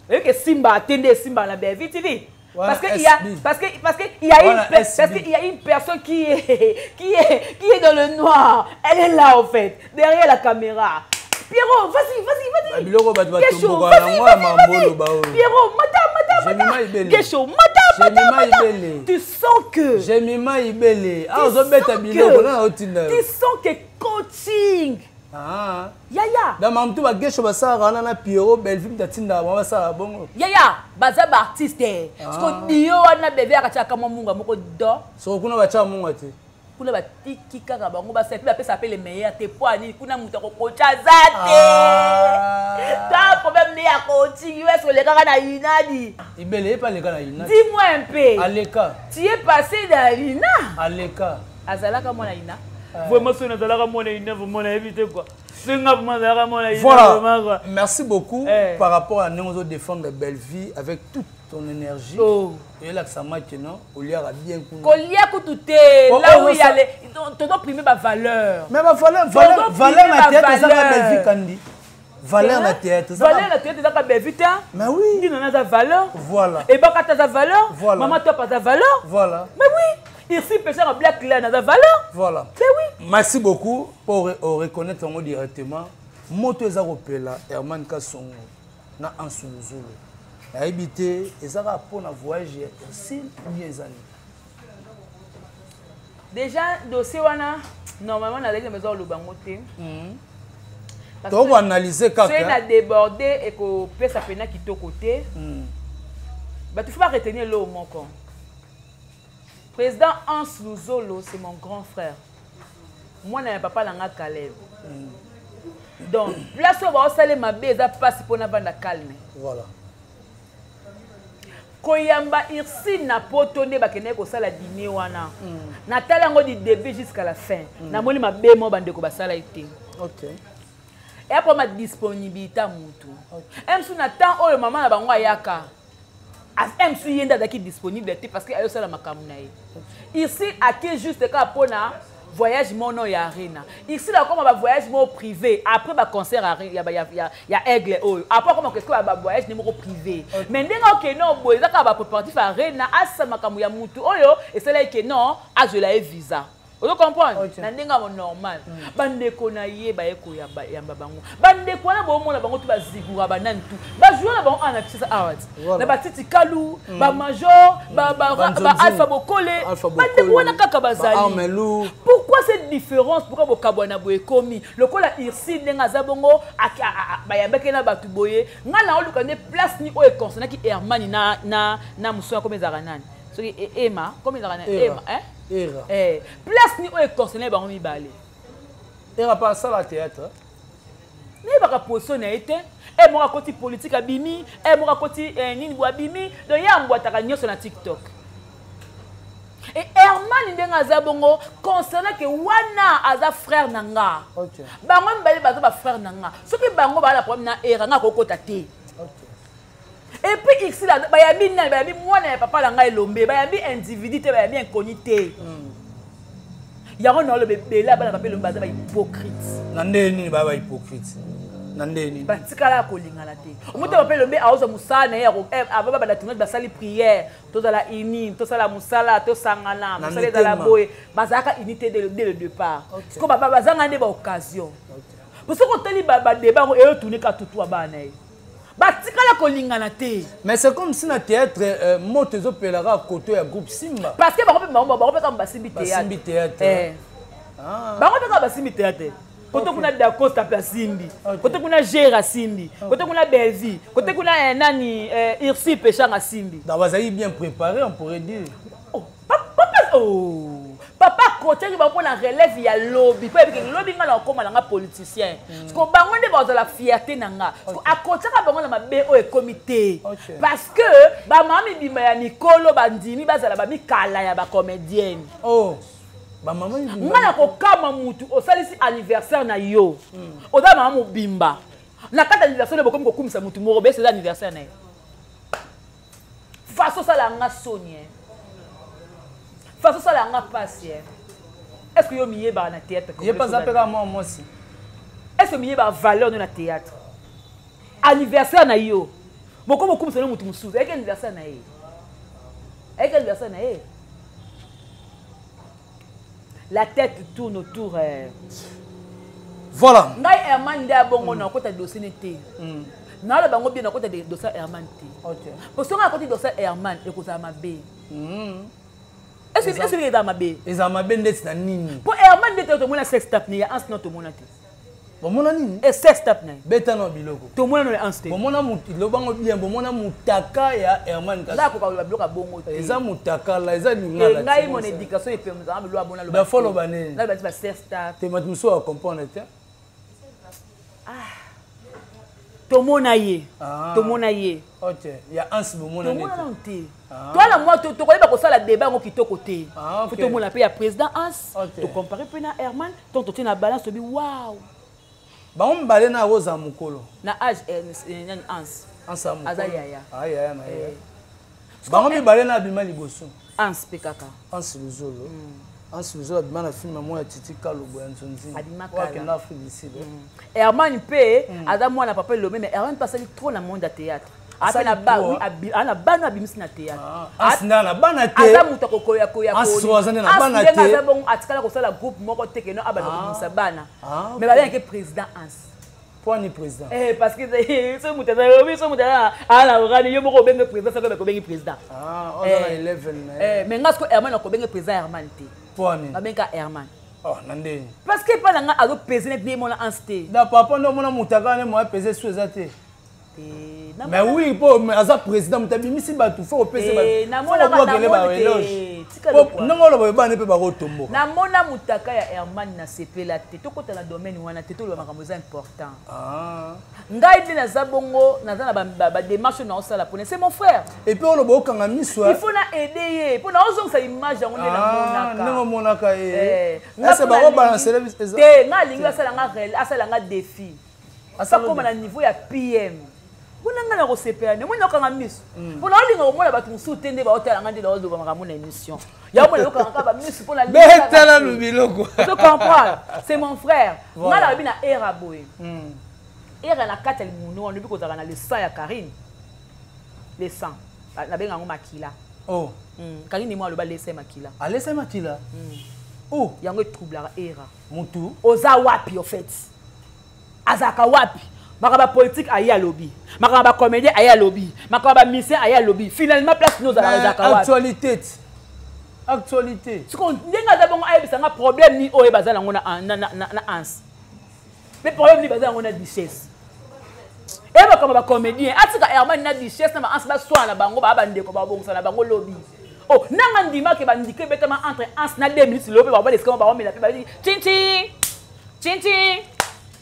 Oyoki esimba te nde esimba na Bellevue TV. Voilà, Parce que il y a, SB. parce que il y a Voilà, une, parce SB. qu'il y a une personne qui est dans le noir. Elle est là, en fait, derrière la caméra. Pierrot, vas-y, vas-y, vas-y. Ba biloko bato Gesho, batomboka vas-y, yango ya vas-y, mambo vas-y. loba oyo. Pierrot, mata, mata, Jemima mata. Ibele. Gesho, mata, mata, Jemima mata. Ibele. Tu sens que Jemima Ibele. Ah, tu ozobeta sens biloko que na otinda yo. Tu sens que coaching. Ah. Yaya. Donc mamutu bagesho basalaka wana na Pierrot, Bellevue mutu atindaka bango basalaka bongo. Yaya, baza ba artiste. Ah. Siko dio wana bébé akatiaka mwa munga moko do. Soko kuna batiaka munga te. Kuna batiki kaka bango basala, mpe bapesa mpe le meilleur te. Po anini kuna moto akokocha aza te. Ah. Ta problème nde ya coaching, yo est-ce olekaka na Inadi? Ibele ye mpe aleka na Inadi. Dis-moi un peu. Aleka. Tu es passé dans l'Ina? Aleka. Azalaka mwana Ina. Vraiment soki nazalaka mwana Ina, vraiment nayebi te quoi. Soki nga vraiment nazalaka mwana Ina, Voilà. vraiment quoi. Merci beaucoup Eh. par rapport à nous défendre Bellevue avec toute ton énergie. Oh. Et là, ça marche, non? Au lieu de bien connu. Kolia kutu te, Oh, là oh, où il y a ça- les, tonton primé ba valeur. Mais ma valeur, valeur, Tonton valeur primé na ba théâtre, ça va valeur. Bellevue Kandi. Valeur na théâtre, ça Valeur va. na théâtre, ça va Bellevue, hein? Mais oui. Ndi nana za valeur. Voilà. Et bakata za valeur. Voilà. Maman top za valeur. Voilà. Mais oui. Ici, pêcheur en black là, za valeur. Voilà. Mais oui. Merci beaucoup pour reconnaître directement. Moto eza kopela Herman Kasongo na Ansu Luzolo. Nayebi te ezaka mpona voyage ya Ursule ou bien eza nini? Déjà dossier wana normalement nazalaki na besoin koloba yango te. Parce que Tokoanalyse soki kaka. na débordé ekopesa mpena kitoko te. Bato faut baretenir eloko moko. Président Hans Luzolo, c'est mon grand frère, mwana ya papa na nga Caleb. Donc place oyo baosala mabe eza mpasi mpona vanda calme. Voilà. Koyamba Ursule na poto nde bakendaki kosala dîner wana, natala yango du début jusqu'à la fin, namoni mabe mo bandeko basala ye te. Eya mpo ma disponibilité ya mutu mosusu na temps oyo mama na bango ayaka mosusu, ye nde azalaki disponible te parce que ayosala makambo na ye. Ursule ake juste kaka mpona voyage mono ya Arena. Ursule akoma bavoyage moko privé après baconcert ya Aigle oyo. Après akoma keske bavoyage nde moko privé, mais ndenge okende boye eza kaka bapréparatif Arena, asala makambo ya mutu oyo esalaki ke non, azwela ye visa. Ozo comprendre? Na ndenge ya normal, bandeko na ye baye koyamba yamba bango. Bandeko wana bomona bango tu bazigura banani tu bajouer na bango awa na Kinshasa awa ti na batiti kalu, bamajor, Banzonzi. baalpha Bokole. Alpha Bokole. Bandeko wana kaka bazali. Ba-Armelou. Pourquoi cette différence? Pourquoi bokabwana boye? Ekomi lokola Ursule ndenge aza bongo, bayambaki na bato boye. Ngai na oluka nde place ni oyo econcernaki Hermani na mosu ya komi ezalaka nani, soki Ema komi ezalaka na Era. Ema, eh? Era. Eh, place ni oyo econcerne bango mibale. Era pa asala théâtre. Nayebaka position na ye te. E moko akoti politique abimi, e moko akoti nini bo abimi. Donc ye ambwataka nyonso na TikTok. E Herman ndenge aza bongo concernant ke wana aza frère na nga. Bango mibale baza bafrère na nga. Soki bango baa na problème na Era, nga akokota te. Et puis Ursule bayambi nani? Bayambi mwana ya papa na ngai Elombe. Bayambi individu te, bayambi inconnu te. Yango na oloba, ebele ya bana papa Elombe baza bahypocrite. Na ndenge nini baya bahypocrite? Na ndenge nini? Batikala ya kolingana te. Omoto papa Elombe aozwa mosala na ye ava babanda tournage, basali prière: tozala uni, tosala mosala, tosangana, Na mosala ezala mitema. boye. Bazalaka unité dès le départ. Siko bazanga nde baoccasion. Po soki otali badeba yango eyotourne kaka tutu ya bana ye, batikala kolingana te. Mais c'est comme si na théâtre moto ezopelaka koto ya groupe Simba. Parce que bango mpe kaka basimbi théâtre. Basimbi théâtre. Eh. Ah. Bango mpe kaka basimbi théâtre. Kote kuna Dacosta mpe asimbi, kote kuna Gere asimbi, kote kuna Bellevie, kote kuna eh, nani eh, Irsi Peshanga asimbi. Donc bazali bien préparé, on pourrait dire. Oh, papa, oh. Papa akotaki bango mpo na relève ya lobi, mpo yebike lobi ngai nakokóma na nga politicien. Siko bango nde bazala fierté na nga. Siko akotiaka bango na mabe oyo ekomi te, parce que bamama mibimba ya mikolo bandimi bazala bamikala ya bacomédienne. Oh. Bamama ngai nakokama mutu osalisi anniversaire na yo, oza mama mobimba na kati ya anniversaire bokomi kokumisa mutu moko bese eza anniversaire na ye. Faso osala nga soni, faso osala nga pasi. Est ce que yo miyebaka na théâtre? Ye mpe aza mpe kaka mwa mwasi. Est ce que miyebaka valeur no na théâtre? Anniversaire na yo bokomi kokumisa no mutu mosusu ayeki anniversaire na ye, ayeki anniversaire na ye. La tête tourne autour. Voilà. Ngai Herman nde abongo na okota dossier ne te. Naloba bango bien, nakota dossier Herman te. Po soki akoti dossier Herman ekozala mabe. Est-ce que ezala mabe? Ezala mabe ndeti na nini? Po Herman nde te tomona sex tape ne ya anse no tomona te. Bomona nini? E sex tape na ye. Beta na biloko. Tomona no ya anse te. Bomona lobango bien, bomona mutaka ya Herman Kasi. Ngai akoka koloba biloko ya bongo te. Eza mutaka la, eza lingala. Ngai mon éducation epemzanga biloko ya bona loba. Ba loba nini? Ngai bati ba sex tape. Te bato mosusu ba comprendre te. Ah. Tomona ye. Tomona ye. Ok, ya anse bomona nini? Tomona te. Toala mwa tokoyeba kosala débat yango kitoko te. Faut tomona mpe ya président Hans, tocompare mpe na Herman, donc totie na balance, tobi wow. Bango mibale na akozala mokolo. Na age nani Hans? Hans aza yaya. Ah yaya na ye. Bango mibale na abima liboso. Hans mpe kaka. Hans Luzolo. Hans Luzolo abima na film moko ya Titi Kalobo ya Nzonzi. Abima kala. Akenda Afrique du Sud. Herman mpe aza mwana papa Elomé, mais Herman mpe asali trop na monde ya théâtre. Ape na ba oui ana bana abimisi na théâtre. Asinda na bana te. Aza moto akokoya koya koya. Aza na bana te. Aza bongo atikala kosala groupe moko te keno abanda kobimisa bana. Mais babengaki président Hans. Poani président. Eh parce que so moto aza obi so moto aza ala orani yo moko obenge président sako obengi président. Ah, oza na 11 na. Eh mais nga siko Herman akobenge président Herman te. Poani. Babenga Herman. Oh, na ndeni. Parce que pa na nga azo peser net ne mona Hans te. Da papa ndo mona mutaka ne mo peser su eza te. Mais oui, po aza président moto abimisi bato fo opesa bato baeloge ndenge oloba ebana mpe bakotomboka. Namona mutaka ya Herman nasepela te. Tokota na domaine wana te, toloba makambo eza important. Ngai nde naza bongo, naza na badémarche naosala mpona c'est mon frère. Et puis oloba okanga miso. Il faut na aide ye mpo naozongisa image yango nde namonaka. Ndenge omonaka ye ese bakobalancele te. Ngai alingi asalanga défi akoma na niveau ya PM mpona ngai na kosepela nde moni okanga miso mpona olinga komona bato mosusu te nde baotala ngai nde naoloba makambo na émission yango mona okanga kaka bamiso mpona betala no biloko. Je comprends, c'est mon frère. Ngai nalobi na era boye, era na kati ya limunu wana obi kozalaka na le sang ya Karine, le sang nabenga yango makila. Oh. Karine mo aloba lesa makila. Alesa makila. Oh. Yango etroublaka era. Mutu oza wapi au fait? Azalaka wapi? Makambo ya politique aye alobi, makambo ya bacomédien aye alobi, makambo ya bamusicien aye alobi. Finalement place no ozalaka ezalaka wapi? Actualité, actualité. Siko ndenge aza bongo ayebisanga problème ni oyo baza nango na Hans mpe problème nini baza yango na Duchesse. E makambo ya bacomédien atika Herman na Duchesse na baanse baswana na bango, baa bandeko babongisa na bango lobi. Oh, nanga ndimake bandike ebetama entre Hans na 2 minutes lelo mpe babala esika baomela mpe babi chinchi chinchi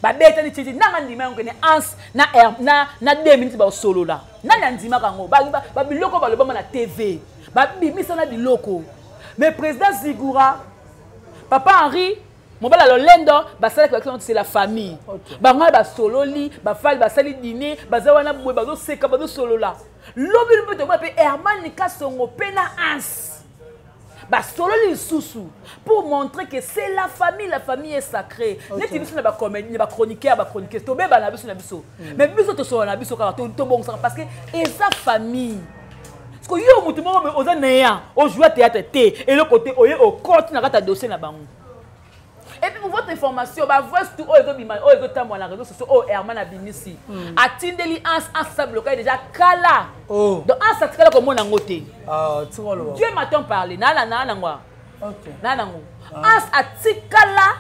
babetani chinchi. Nanga ndima yango kene Hans na 2 minutes basolola. Nani andimaka yango? Babiloko balobama na TV babimisa na biloko. Mais président Zigura, papa Henri mobala lolendo basalaki bakisi, c'est la famille. Bango basololi, bafali basali dîner, baza wana boye bazoseka bazosolola. Lobi mpe tomona mpe Herman Kasongo mpe na Hans basololi lisusu pour montrer que c'est la famille, la famille est sacrée. Neti biso na bacomédie, na bachroniqueur, bachroniqueuse, tobeba na biso na biso, mais biso tosolola na biso kaka tobongisaka parce que eza famille. Parce que yo motu moko oza neya ojoue théâtre te eloko te oye okoti na kati ya dossier na bango. Et puis pour votre information, ba voice tout oyo ezobima oyo ezotambola na réseaux sociaux oyo Herman abimisi atindeli Hans, Hans abloka déjà kala. Oh. Donc Hans atikala komona yango te. Ah, tika oloba. Dieu m'a-t-on parlé naa na nango Ok. naa nango Hans atikala.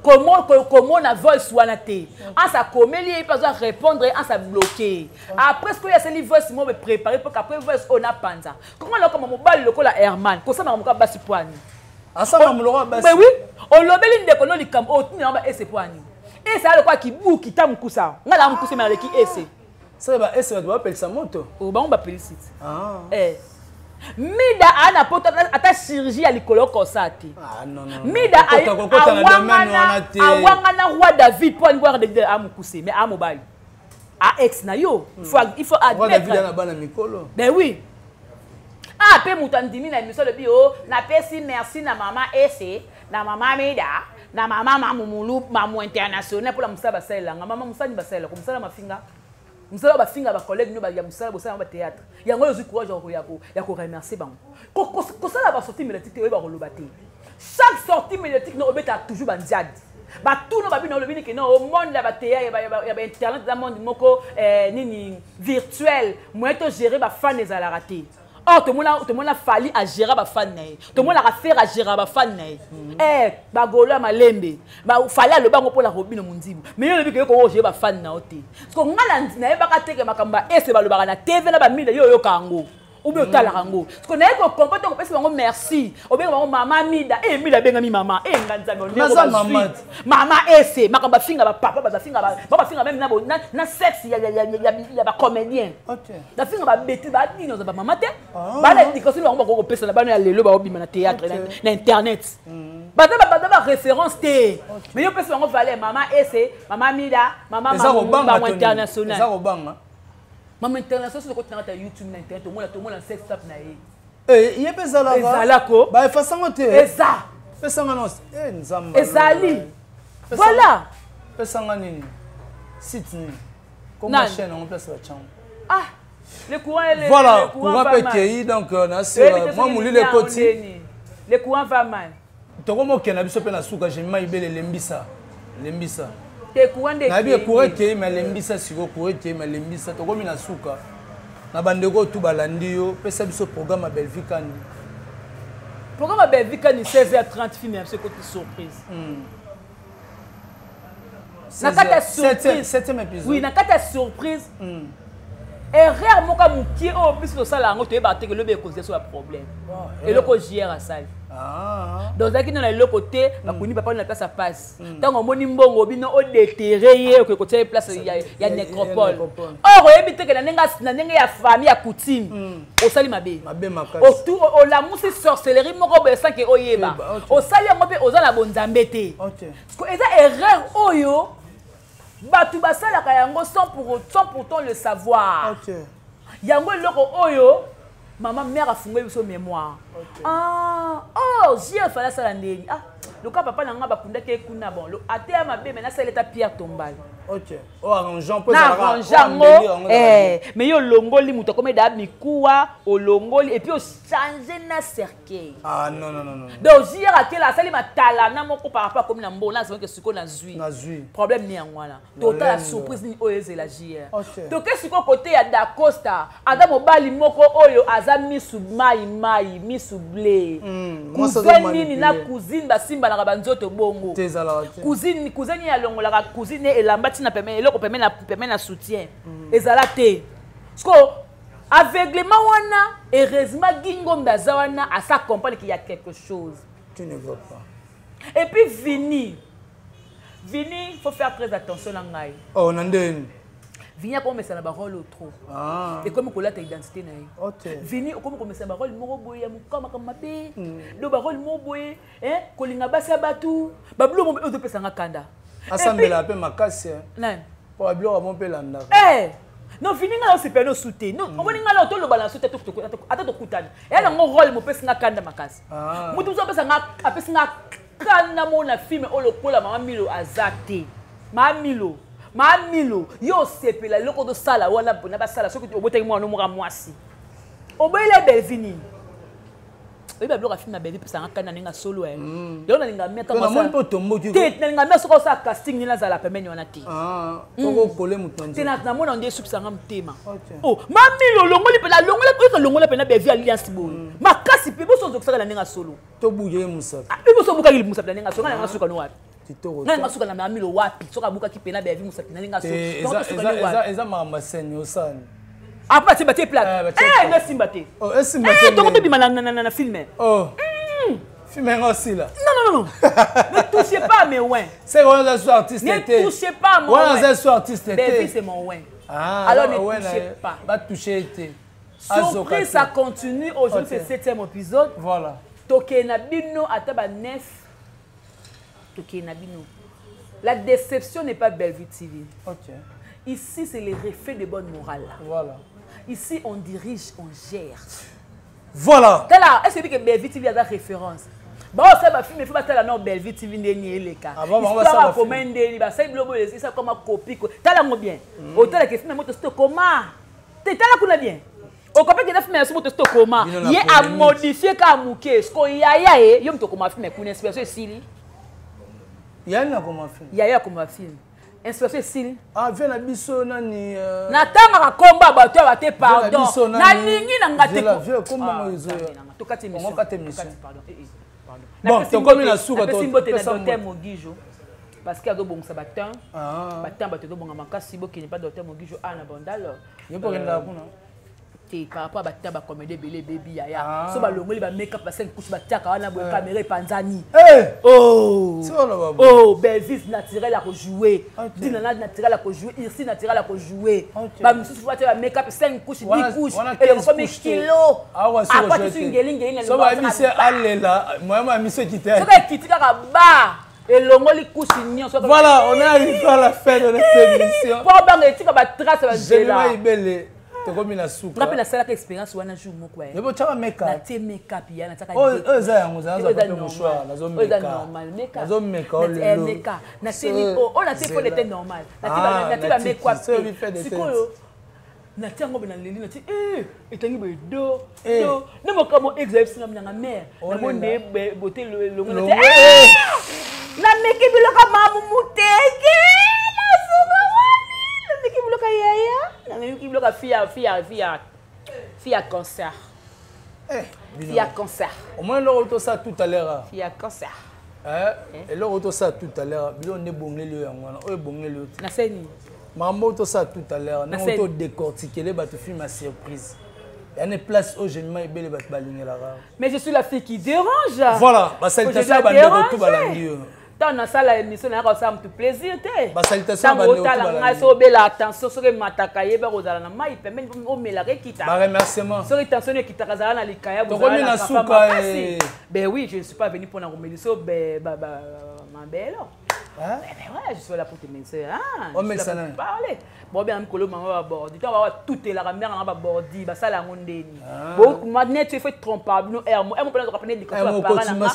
Komona voice wana te. Anse akomeli ye mpe azo répondre, anse abloqué. Après soki oyo asali voice moko préparé mpo après voice oyo napanza kongo nakoma mobali lokola Herman kosamaka moka basi pwani. Asamba moloko ya basi. Mais oui, olobeli ndeko no likambo oyo tuna ba ese pwani. Ese alokola kibuki ta mokusa nga na mokusa me aleki ese. Sala ba ese bato bapelisa moto. Oh, bango bapelisi ti. Eh. Mida ana poto ata chirurgie ya likolo kosa te. Ah, non, non. Mida Kokota na domaine wana te. Awangana roi David po alingi roi David amokuse mais amobali. A ex na yo. Il faut Roi David admettre. na bana mikolo. Ben oui. Ah, pe moto andimi na émission alobi o napesi merci na mama Ese, na mama Mida, na mama Mamumulu, mamu international mpona mosala basalelanga. Mama mosala nini basalelaka? Mosala mafinga. Mosala bafinga ba collègue no ya mosala bosala ba théâtre. Yango oyo ozwi courage ya ko remercier bango. Kosala ba sortie médiatique te oyeba koloba te. Chaque sortie médiatique no obetaka toujours bandiade. Batuno babino olobi nini ke no au monde ya ba théâtre ya ba internet eza monde moko nini virtuel moyen to gérer ba fan ezalaka te. Or tomona Fally a gérer ba fan na ye. Tomonaka Ferre a gérer ba fan na ye. Bagolo ya malembe. Ba Fally aloba ngo mpona Robino Mundibu. Mais yo lobi ke yo ko gérer ba fan na yo te. Parce que nga na yebaka te ke makambo ya ese balobaka na TV na ba mille yo yoka yango. Ou bien otalaka yango. Parce que naye ko comprendre ko pesa bango merci. Obenga bango mama Mida. Mida abengami mama. Nga nzambe, on est Naza ba mama. suite. Mama ese makambo bafinga ba papa, ba bafinga ba, ba bafinga même na bo, na, na sexe ya, ya, ya, ya, ya ba comédien. Ba finga ba bêtise, ba nini, ba mama te. Ba na éducation bango ba ko pesa na bana ya lelo ba obima na théâtre, na internet. Ba ba, ba, ba référence te. Mais yo pesa bango valeur mama ese, mama Mida, mama Eza mamu, kobanga mama to nini? international. Eza kobanga. Mama international soki okoti na kati ya YouTube na internet, tomona sex tape na ye. Ye mpe ezalaka. Ezalako. Ba efface te. Eza. Pesanga non. Nzamba. Ezali. Pesanga. Voilà. Pesanga nini? Site nini? Comment Nani? chaîne on place la chambre? Ah, le courant est le, Voilà, le courant courant va peut mal. kei, donc, na Eh, sera, mais moi, qu'est-ce mouli que le c'est koti. Ndeni? Le courant va mal. Toko mo kena biso pe na suka, j'ai mai bele lembisa. Lembisa. Te courant de Na bi kei. courant kei, mais lembisa siko courant kei, mais lembisa. Toko mi na suka. Na bandeko tout balandi yo, pesa biso programme à Belvi Kandi. Programme à Belvi Kandi 16h30 film ya biso côté surprise. Na kati ya surprise. Septième épisode. Oui, na kati ya surprise. Erreur moko ya mokie oyo biso tosala yango toyebaka te ke lobi ekozela so ya problème. Eloko JR asali. Donc ozalaki nano na eloko te, bakuni papa na place ya pasi. Ntango omoni mbongo bino odéterre ye, okoki kotia ye place ya nécropole. Nécropole. Or oyebi te ke na ndenge ya famille ya coutume, osali mabe. Mabe makasi. Olamusi sorcellerie moko boye sans ke oyeba. Oyeba, ok. Osali yango mpe oza na bonzambe te. Parce que eza erreur oyo bato basalaka yango sans pourtant le savoir. Yango eloko oyo mama mère afungoli biso mémoire. Ah, oh, JF ala sala ndeni. Ah, loka papa na nga bakundaki kuna bon. Lo ate ya mabe mais nasala eta pierre tombale. Oh, arrangeant, po Na ezalaka, arrangeant oh, ngo, embellir yango, ezalaka mais yo longoli moto akomi da mikuwa, olongoli et puis o changer na cercueil. Ah, non, non, non, non. Donc JR akela asali matala na moko par rapport akomi na mbongo, na azalaki siko na zui. Na zui. Problème ni yango wana. Na Total la lendo. surprise ni oyo ezela JR. Ok. Toke siko côté ya Dacosta, aza mobali moko oyo aza misu mai mai, misu blé. Mwasi Cousin azo nini na manipuler. cousine basimbanaka ba nzoto bongo. Te ezalaka te. Cousine, cousine ye alongolaka cousine elamba tina peme, eloko peme na, peme na soutien. Ezala te. Parce que aveuglement wana, heureusement Gingombe aza wana, asa comprendre qu'il y a quelque chose. Tu ne vois pas. Et puis Vini. Vini, faut faire très attention na ngai. Oh, na ndeni. Vini akomesa na ba rôle trop. Ah. Et comme kolata identité na ye. Ok. Vini okomi komesa ba rôle moko boye ya mokama kama mabe. Do ba rôle moko boye, hein, kolinga basi ya batu. Ba biloko moko oyo topesanga kanda. Asambela pe makasi, hein. Nani? Po ba biloko mo pe landaka. Eh! Non, Vini nga na osepela no sute. Non, omoni nga na otoloba na sute, ata tokutani. Eya nango rôle mopesi nga kanda makasi. Ah. Moto mosusu apesi nga kanda mo na film oyo lokola Mama Milo aza te. Mama Milo, Mama Milo, yo osepela eloko ozosala wana mpona basala soki obotaki mwana moko ya mwasi. Oboyela Belvi nini? Oyebi biloko ya film ya Belvi epesaka nga kanda ndenge ya solo, eh. Lelo nalinga mia ntango Pe namoni asala- mpe otomboki Te, nalinga mia soki osala casting nini nazala pembeni wana te. Ah, poko okole moto na Te, nzoto. namona nde esukisanga motema. Ok. Oh, Mami Milo, olongoli mpe, alongoli, oyoka longola mpe na Belvi alliance boye. Makasi mpe, boso ozokisaka na ndenge ya solo. Tobuki ye mosapi. Ah, mpe boso obukaki mosapi na ndenge ya solo, nga na nga suka no wapi? Kitoko. Ngai nga suka na mamilo wapi? Soki abukaki pena Bellevue mosapi na nga so. Eza eza makambo ya scène osani. Après batie batie plaque. Eh, eh nga simba te. Oh, esimba te. Eh, toko tobima na na na film. Oh. Film yango osila. Non non non. Ne touchez pas à mes oins. C'est wana oza so artiste te. Ne touchez pas à mon oin. Wana oza so artiste te. Bellevue c'est mon oin. Ah, alors ne touchez pas. Ba toucher te. Surprise, ça continue. Aujourd'hui, c'est le septième épisode. Voilà. Tokei na bino ata ba 9. Tokei na bino. La déception n'est pas Bellevue TV. Ok. Ici, c'est les reflets de bonne morale. Voilà. Ici, on dirige, on gère. Voilà. Tala, est-ce que Bellevue TV a la référence? baosala bafilme fo batala nao Bellevue TV ndeni eleka histoire akoma ndeni basali biloko oyo eza koma kopi tala yango bien otalaka filme moto soki tokoma te tala kuna bien okope kenda filme ya so moto soki tokoma ye amodifie kaka moke siko yaya ye yo moto okoma filme kuna inspiration esili yani akoma filme yaya akoma filme inspiration esili ah vie na biso nani euh, natangaka kombo ya bato awa te pardon nalingi na nga te tokati émission eh, eh, bon tokomi na suka napesi mbote na docteur Mogijo parce que azobongisa batin ah. Batin bato ezobonga makasi bokende pa docteur Mogijo a na bandal. Yo mpo okendaka kuna te par rapport à batin bacomédie ebele ebebi yaya ah. So balongoli bamakeup ba 5 couche batiaka wana boye caméra epanzani. Oh oh, Belvis naturel ya kojouer, Dinana naturel ya kojouer, Irsi naturel ya kojouer. Bamisusu batia bamakeup 5 couche, 10 couche, elekomi kilo apatisi ngelingeli. So bayebisi alela moyama ya miso ekiti. Soki ekiti kaka ba elongoli couche nyonso. Voilà, on est arrivé à la fin de notre émission. Po banga etika batrace banzela. Ibele, tokomi na suka. Nga mpe nasalaka expérience wana jour moko. Yebo otyaka makeup? Natie makeup ya natiaka. Oyo eza yango, naza mouchoir, nazomeka normal nazomeka oyo lelo. Natie oyo, natie fond de teint normal, natie ba makeup te. Sikoyo natie yango boye, naleli, natie etangi boye do do na makambo exayebisinga nanga mare namoni nde bote elongo. Natie, nameki biloko mamu muteke, nasuka wani, nameki biloko yaya, nameki biloko fia fia fia fia cancer, fia cancer. Au moins eloko tosala tout à l'heure. Fia cancer. Eloko tosala tout à l'heure, biloko nde ebongeli oyo yango wana, oyo ebongeli oyo te. Nasali nini? Makambo oyo tosala tout à l'heure, ndenge todécortiquele bato film ya surprise yani place oyo Jemima Ebele bato balingelaka. Mais je suis la fille qui dérange. Voilà, basalutation ya bandeko to balandi yo. Ntango nasala émission, nayaka kosala motu plaisir te. Basalutation ya ntango otala ngai, soki obela attention, soki emataka, yeba kozala na mai pembeni, omelaka ekita. Baremerciement. Soki tension ekitaka, zala na likaya. Tokomi na suka. Ben oui, je ne suis pas venu mpona komelisa mabelo. Hein? Ben ouais, je suis là pour te mettre. Hein? Oh, mais ça n'a parler. Bon, bien, mikolo mama babordi. Ntango bawatutelaka mare nanga babordi, basala yango ndeni. Bon, net il faut tromper bino air mo mpona zoka pene likambo ya parent nanga.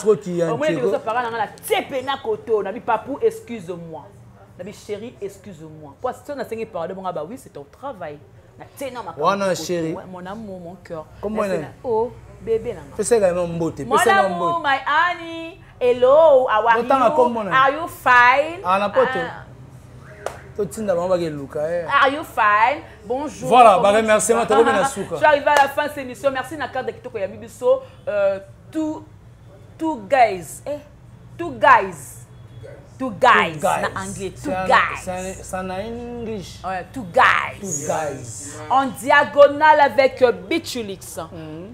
Omoni likambo ya parent nanga na tie pena koto na bi papu, excuse moi. Na bi chéri, excuse moi. Po so nasengi pardon bonga ba oui, c'est ton travail. Na tie na makambo. Wana chéri. Mon amour, mon cœur. Comment? Oh, bébé nanga. Pesaka ye mbote. Mon amour, my honey. Hello, how are you? Are you fine? Ah, na poto. Totinda bango bakeluka. Are you fine? Bonjour. Voilà, baremerciement, tokomi na suka. Je suis arrivé à la fin de cette émission. Merci na carte de kitoko ya biso. Two guys. Eh, two guys. Two guys. Na anglais, two guys. C'est en English. Ouais, two guys. Two guys. En diagonale avec Bichulix.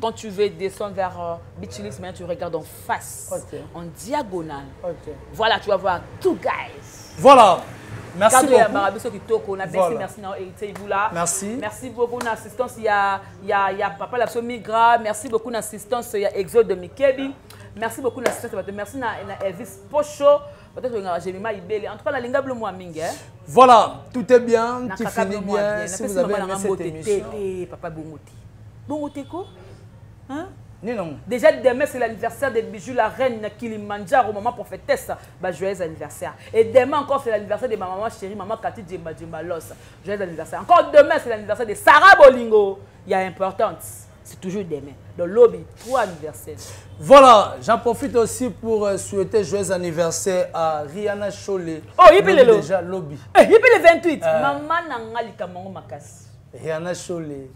Quand tu veux descendre vers Bichulix, maintenant tu regardes en face. En diagonale. Voilà, tu vas voir two guys. Voilà. Merci beaucoup. Marabiso kitoko na merci, merci na Héritier Ibula. Merci. Merci beaucoup na assistance ya papa la Migra, merci beaucoup na assistance ya Exode Mikebi. Merci beaucoup na assistance bato. Merci na Elvis Pocho. Peut-être que Jemima Ibele. En tout cas, la linga bleu moi mingi hein. Voilà, tout est bien, tout finit bien. Si vous avez aimé cette émission. Papa Bongote. Bongote ko? Hein? Non. Déjà demain, c'est l'anniversaire de Bijou, la reine Kilimandjaro, maman prophétesse. Bah, joyeux anniversaire. Et demain encore, c'est l'anniversaire de ma maman chérie, maman Cathy Djemba Djemba Los. Joyeux anniversaire. Encore demain, c'est l'anniversaire de Sarah Bolingo. Il y a importance. C'est toujours demain. Donc, lobby, trois anniversaires. Voilà, j'en profite aussi pour souhaiter joyeux anniversaire à Rihanna Cholet. Oh, il peut le Déjà, lobby. Eh, il peut le 28. Maman nanga likamango makasi. Rihanna Cholet.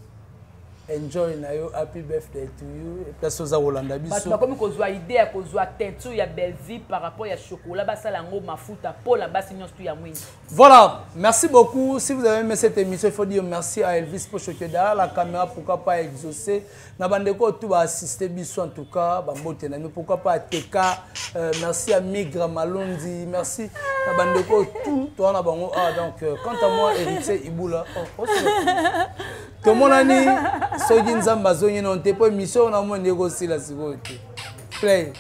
Enjoy na yo, happy birthday to you. Place oza kolanda biso. Bato bakomi kozwa idée ya kozwa teinture ya Bellevue par rapport ya chocolat, basala yango mafuta mpo na basi nyonso tu ya mwindu. Voilà, merci beaucoup. Si vous avez aimé cette émission, il faut dire merci à Elvis Pocho qui est derrière la caméra, pourquoi pas exaucer. Na bandeko tout ba assister biso en tout cas, ba mbote na pourquoi pas à TK. Merci à Migra Malondi, merci na bandeko tout toi na bango. Ah donc quant à moi Héritier Ibula. Oh, oh, tomonani soki nzambe azongi no te mpo émission na moi nde ekosila sikoyo te. Play.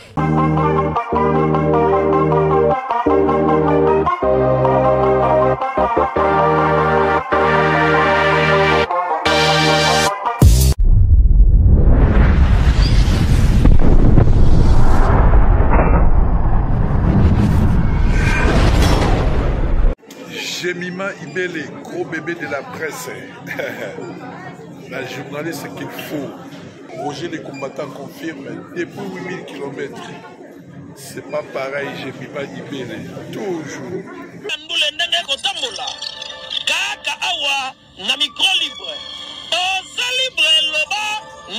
Jemima Ibele, gros bébé de la presse. La journaliste qu'il faut. Roger les combattants confirme depuis 8000 km. C'est pas pareil, Jemima Ibele. Toujours. Ndule ndenge kotambola. Kaka awa na micro libre. Oza libre loba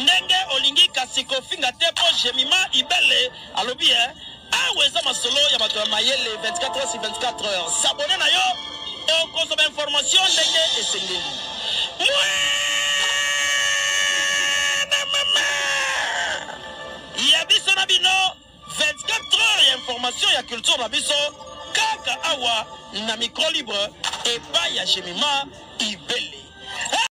ndenge olingi kasi kofinga te po Jemima Ibele alobi hein. Awa eza masolo ya bato ya mayele 24 heures sur 24 heures. S'abonner na yo okozwa ba information ndenge esengeli. Mwana mama ya biso na bino 24 heures ya information ya culture na biso kaka awa na micro libre epai ya Jemima Ibele.